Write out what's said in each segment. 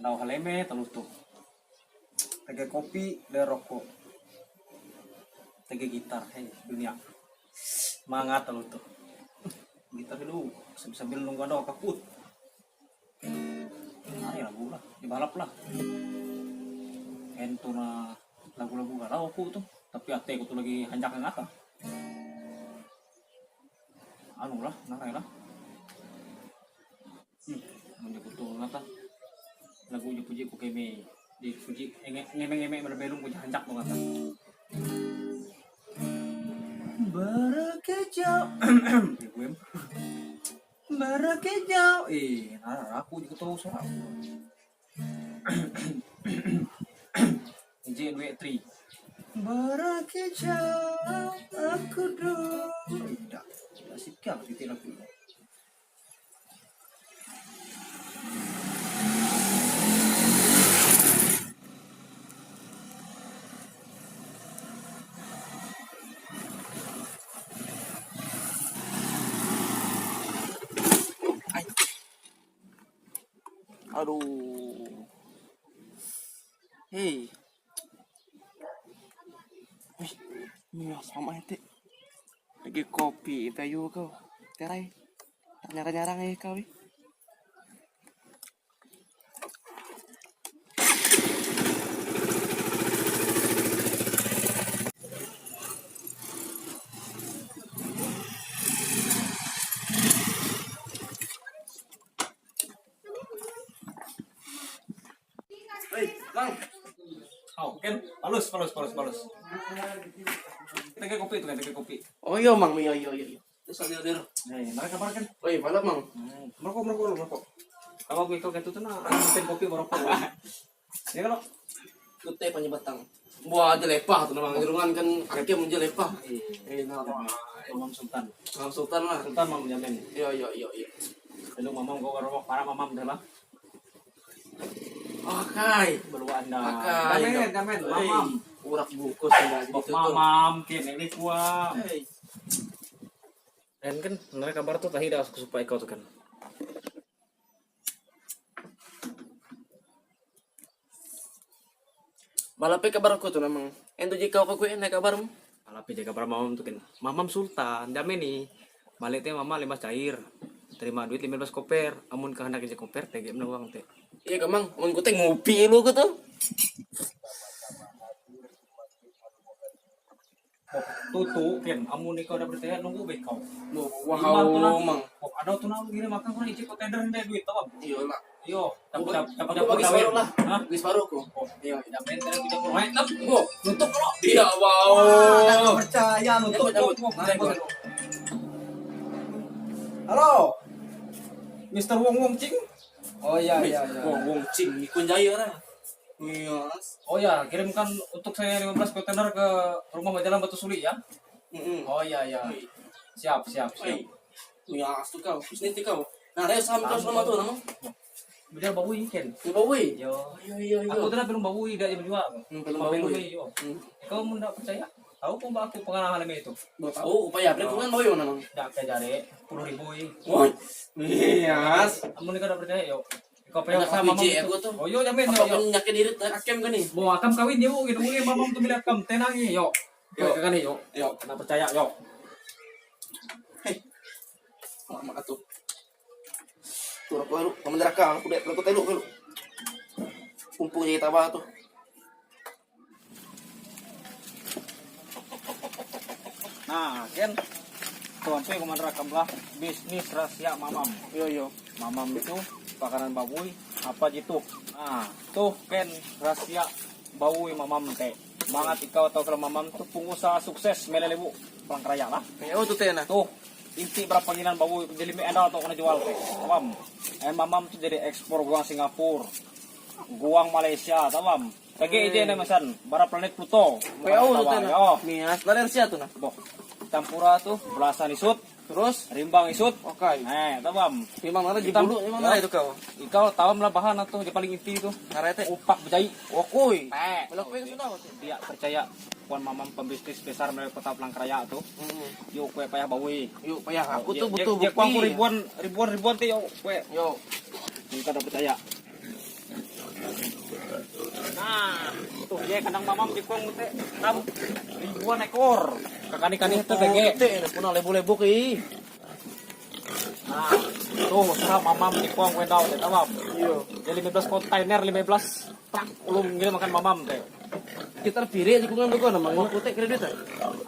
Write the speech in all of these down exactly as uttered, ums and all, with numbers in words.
Tau haleme taloh toh. Tege kopi, le rokok. Tege gitar, hei dunia. Mangat taloh toh. Gitar dulu, sambil-sambil nunggu ada kaput. Ayo lagu lah, dibalap lah. Ento na lagu-lagu galau aku tuh, tapi ateku tuh lagi hanjak ngata. Anu lah, narai lah. Hmm, mun jago tuh ngata. Lagu je puji ku keme, dipuji ngeme-ngeme berbelum ku hanjak tuh ngata. Berekejau. Ya, gue. Berekejau. Eh, nah, aku juga tahu suara aku. J W three. Berekejau aku dulu. Tidak, tidak sih, kalau titik lagu ini. Aduh. Hei. Wih, ini sama ya, Tik. Lagi kopi, itu ayo kau. Terai. Tak nyarang-nyarang ya kau, ih. Hei, Bang. Oh, kan? Palus, palus, palus, palus. Teke kopi itu kan, teke kopi. Oh iya, Mang. Iya, iya, iya, iya. Terus ada, ada. Hei, mana kabar kan? Oh iya, malam, Mang. Hmm, merokok, merokok, lu, merokok. Kalau gue kau gitu tuh, nah, pesen kopi merokok. Ya kalau Kute panyebatang. Buah jelepah tuh, Mang. Jerungan kan hakim jelepah. Iya. Eh, nah, Mang Sultan. Mang Sultan lah. Sultan Mang Jamin. Iya, iya, iya, iya. Belum mamam, gua kalau para mamam dah lah. Oke. Belum anda. Oke. Jamin, jamin, mamam. Urak bungkus enggak gitu tuh. Mamam, kene ini kuah. Hei. Dan kan, sebenarnya kabar tuh tadi dah supaya kau tuh kan. Malape kabar aku tuh namang. Ento jika aku kue naik kabarmu. Malape je kabar mamam tuh kan. Mamam Sultan, dame nih. Balik teh mama lima belas cair. Terima duit lima belas koper. Amun kehendak je koper, tege menang uang teh. Iya, Gamang. Amun ku teh ngopi lu ku tuh. Tutu kan, amun ikau udah percaya nunggu baik kau. Loh, wow, Mang. Oh, ada tuh nang gini makan kurang ijik kontender nih duit tau. Iya lah. Yo, tapi tapi tapi bagi separuh lah. Hah? Bagi separuh kok. Oh, iya, tidak main tidak tidak kurang. Nah, oh, nutup lo. Iya, wow. Percaya nutup. Halo. Mister Wong Wong Cing. Oh iya iya iya. Wong Wong Cing ikun jaya lah. Iya. Oh ya, kirimkan untuk saya lima belas kontainer ke rumah Majalah Batu Suli ya. Mm-mm. Oh iya iya. Siap siap siap. Iya, astu kau, terus nanti kau. Nah, saya sama terus nama tuh nama. Biar bau ikan. Ya bau. Yo. Iya iya iya. Aku tuh belum bau, tidak jual. Hmm, belum bau. Yo. Hmm. Kau mau ndak percaya? Tahu kok aku pengarang hal itu. Mau tahu upaya apa kan bau nama? Tidak kerja deh, puluh ribu. Woi. Iya. Kamu nih kada percaya yo. Kau payah sama biji aku tuh. Oh yo jamin yo. Apa penyakit diri tak akem kan nih? Mau akam kawin dia gitu boleh mamam tuh bilang akam tenang nih yo. Yo kan nih yo. Yo. Kena percaya yo. Hei. Lama tuh. Turun aku lu, kamu neraka, aku dek pelakut telu lu. Kumpul jadi tabah tuh. Nah, kan tuan tuh yang menerapkan lah bisnis rahasia mamam. Yo yo. Mamam itu pakanan babui apa gitu. Nah, tuh kan rahasia babui mamam teh. Mangat ikau tahu kalau mamam tuh pengusaha sukses melelebu pulang kerja lah. Yo tuh teh nah. Tuh inti berapa ginan babui jadi me endal tuh kena jual teh. Mamam. Eh mamam tuh jadi ekspor gua Singapura. Guang Malaysia, tawam. Kage ije na mesan, bara planet Pluto. P O tu tena. Yo. Mias, laler sia tu nah. Boh. Campura tu, belasan isut. Terus? Rimbang isut. Oke. Eh, tawam. Memang ada di bulu, memang ada itu kau. Ikau tawam lah bahan tu, je paling inti tu. Ngarete. Upak bejai. Okoi. Eh. Kalau kau yang sudah. Dia percaya. Puan mamam pembisnis besar melalui kota Palangkaraya tu. Yuk kue payah bawi. Yuk payah. Aku tu butuh bukti. Ribuan, ribuan, ribuan ti yuk kue. Yuk. Minta dah percaya. Ah, tuh ye kandang mamam jipong te. Tam ribuan ekor. Kakani-kani te bege. Te puna lebu-lebu ki. Nah, tuh, serah mamam jipong wendau te, tamam. Iya. Jadi lima belas kontainer, lima belas truk ulung gini makan mamam te. Kita pilih lingkungan tu kan, mamam aku te kredit.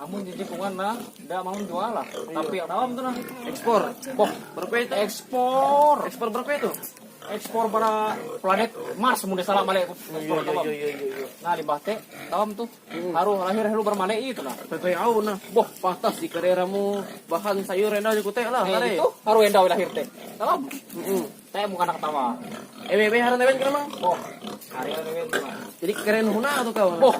Amun jadi lingkungan nah, ndak mamam jual lah. Tapi yang dalam tu nah. Ekspor. Boh, berapa itu? Ekspor. Ekspor berapa itu? Ekspor bara planet Mars mun dia salah balik. Ekspor iya, iya, iya, iya, iya. Nah, limbah te, tamam tuh. Hmm. Harus lahir helo bermale itu nah. Tete au nah. Boh, pantas di kareramu bahan sayur enda di kute lah, eh, kare. Itu harus enda lahir te. Tamam. Heeh. Te bukan anak tawa. Ewe-ewe haran ewen kena mang. Boh, hari ada ewen tuh nah. Jadi keren huna tuh kau. Boh,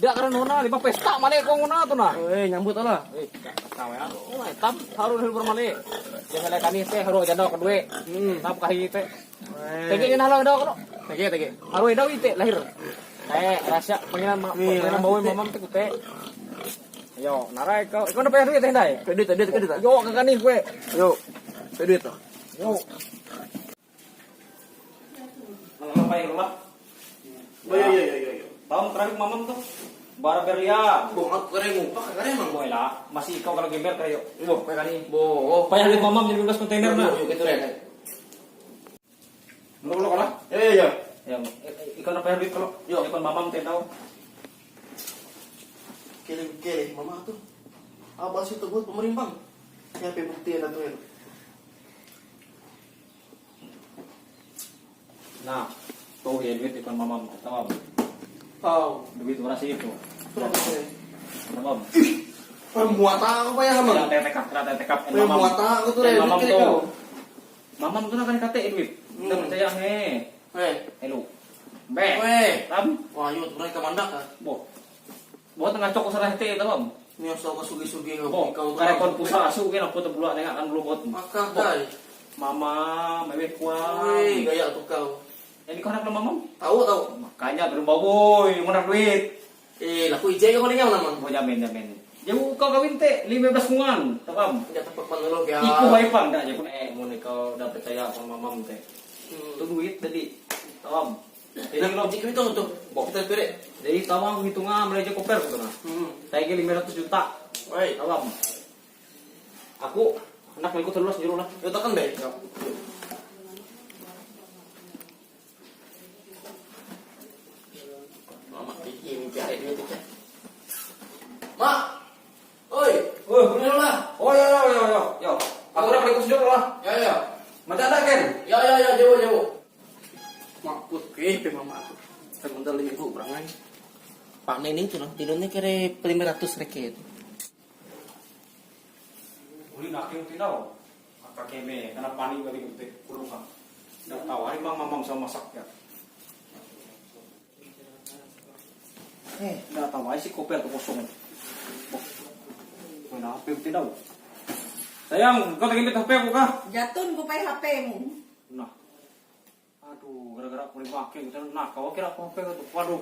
dia keren huna, lima pesta mana kau huna tuh nah. Eh, nyambut lah. Eh, tawa ya. Oh, tam harus helo bermale. Jangan lihat kami te harus janda kedua. Hmm. Tam kahi te. Tege nyen halau endau kalo. Tege, tege. Haru endau ite lahir. Eh, rahasia pangiran ma-, pangiran bawa mamam te kute. Yo, narai kau. Kau dapat duit teh ndai? Duit, duit, duit. Yo, kakak nih gue. Yo. Duit tuh. Yo. Lama apa ya rumah? Oh, iya, iya, iya, iya. Tahun terakhir mamam tuh bara berlian. Bong aku kare ngupak kare emang. Boy lah, masih ikau kalau geber kayak. Wah, kayak kali. Bo. Payah duit mamam jadi lima belas kontainer nah. Yuk, gitu deh. Belum, belum, lah. Eh, iya. Ya, eh, eh, ikon apa ya duit kalau? Yo. Ikon mamam teh tahu. Kele-kele mama tuh. Apa sih tuh buat pemerimbang? Ya, bukti ada tuh ya. Nah, tuh ya duit ikon mamam, tahu? Tahu. Duit orasi itu. Berapa tuh? Mamam. Ih, muat aku apa ya, Mang? Rata tekap, rata tekap. Eh, mamam. Muat aku tuh, eh, mamam tuh. Mamam tuh nak kate duit. Hmm. Ndak percaya he. Eh. Helo. Be. Weh. Tam. Wah, yuk, mereka mandak ah. Boh. Buat tengah cok usah hete itu, Mam. Ini asal kau sugi-sugi kau. Boh, kau kare kon pusar asu kan aku tebula tengah kan belum buat. Maka dai. Mama, mewek kuah. Wih, gaya tuh kau. Ini kau nak mamam? Tahu, tahu. Makanya berubah woi, mau duit. Eh, laku ije kau nih yang nama. Mau jamin, jamin. Jauh kau kawin te lima belas bulan, tamam. Tidak tepat menurut ya. Iku baik pang dah, jago. Eh, mau nih kau dah percaya sama mamam teh. Hmm. Itu duit tadi, tamam. Jadi nah, kalau jika itu untuk kita pilih. Jadi tamam hitungan mulai aja koper gitu nah. Hmm. Saya lima ratus juta. Woi. Tamam. Aku anak ikut terus juru lah. Itu kan deh. Ya. Mama pikir mimpi hari duit itu. Mak. Oi. Oi, boleh lah. Oh ya ya ya ya. Ya. Aku nak ikut sejauh lah. Ya ya. Macam ada kan? Ya ya ya, jauh jauh. Mak put ke pe mama aku. Sebentar minggu berangai. Panen itu loh, tidurnya kira lima ratus reket. Uli nake uti tau. Aka keme, karena panik bagi uti kurungan. Ndak tahu, hari mang mamam sama masak ya. Eh, ndak tahu, ayo si koper tuh kosong. Boh. Main H P uti tau. Sayang, kau tak ingat H P aku kah? Jatun ku pakai H P-mu. Nah. Aduh, gara-gara aku dipakai gitu. Nah, kau kira aku apa tuh? Waduh.